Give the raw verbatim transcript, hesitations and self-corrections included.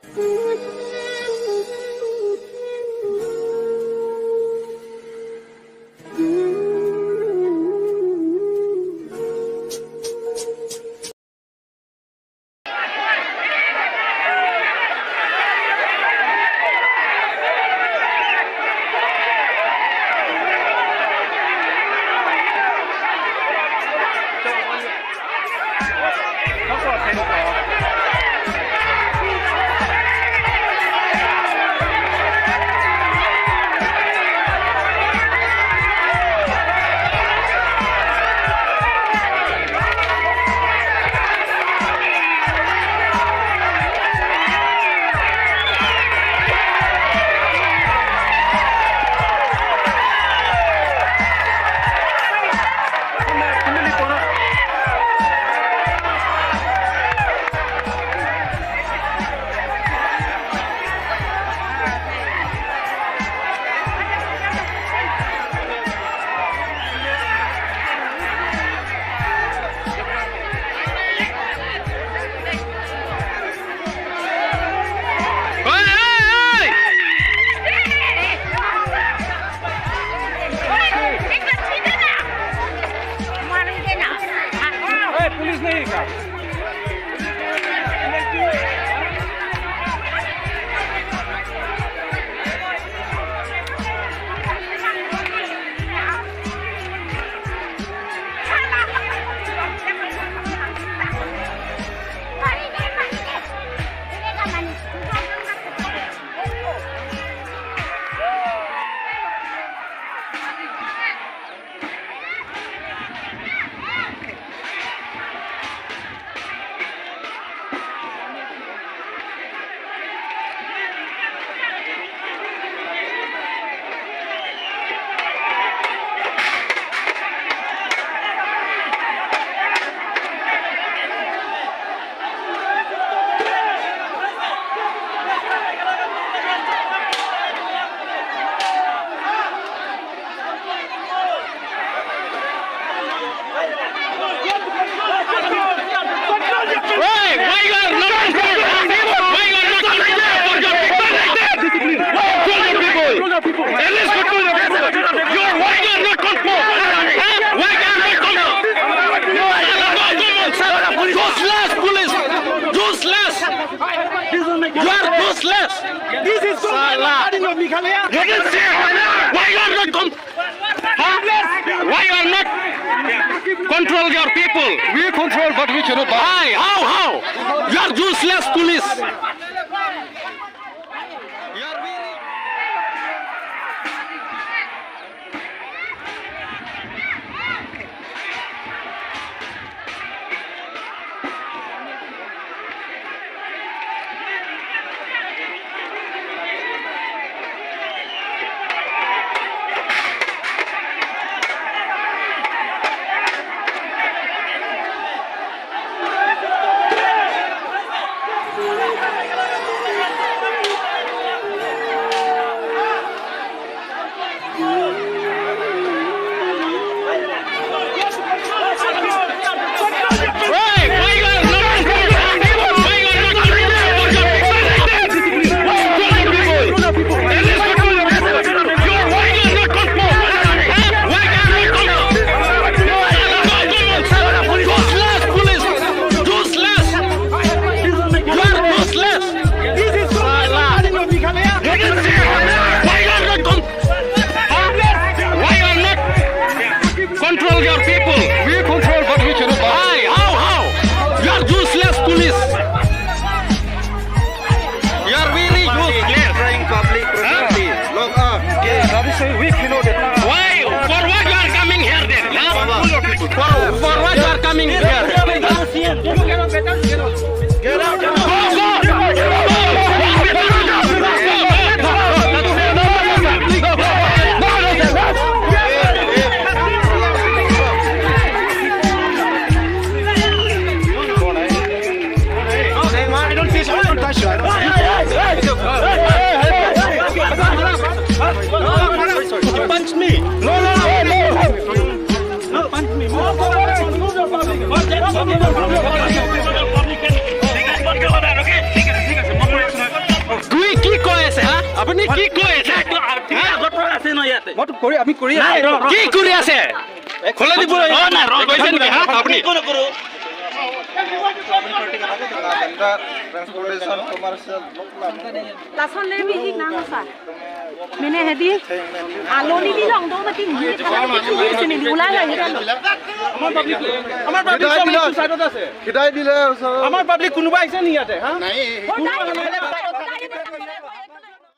Hey, police nahi ka? Hey, why you are not control? Why you are not control for your people? Control your people. At least control your people. You are, why you are not control? Huh? Why you are not control? Useless police. Useless. You are useless. This is so bad in Meghalaya. You can see. Why you are not con-, huh? Why you are not control your people? We control, but we cannot buy. Why? How? How? You are useless police. You are very Why you are not con-, huh? Why you are not control your people? We control, but we cannot buy. Why? How? How? You are useless police. You are very useless. Destroying public property. Huh? Lock up. Yeah, that is why we cannot. Why? For what you are coming here then? Huh? For, for what you are coming here? Punch me. No, punch me. Move forward and remove your public. Move your public. Public can, they can, okay? They can, they can, আপুনি কি কৈ আছে? তুমি আগৰ পৰা আছে ন ইয়াতে? মইতো কৰি, আমি কৰি আছো। নাই, ৰ, ৰ। কি কৰি আছে? খোলা দিব লাগে। অ, নাই, ৰ, কৈছে নেকি, হা? আপুনি? একো নকৰো। Transportation Commercial Block. Lason le mi ik nang sa. Mene hedi. Aloni di long do mati ni. Sini di ulai lagi kan. আমাৰ পাব্লিক, আমাৰ পাব্লিক খেদাই দিলে। চাইডত আছে। খেদাই দিলে ওচৰত। আমাৰ পাব্লিক কোনোবা আহিছে নেকি ইয়াতে, হা? নাই।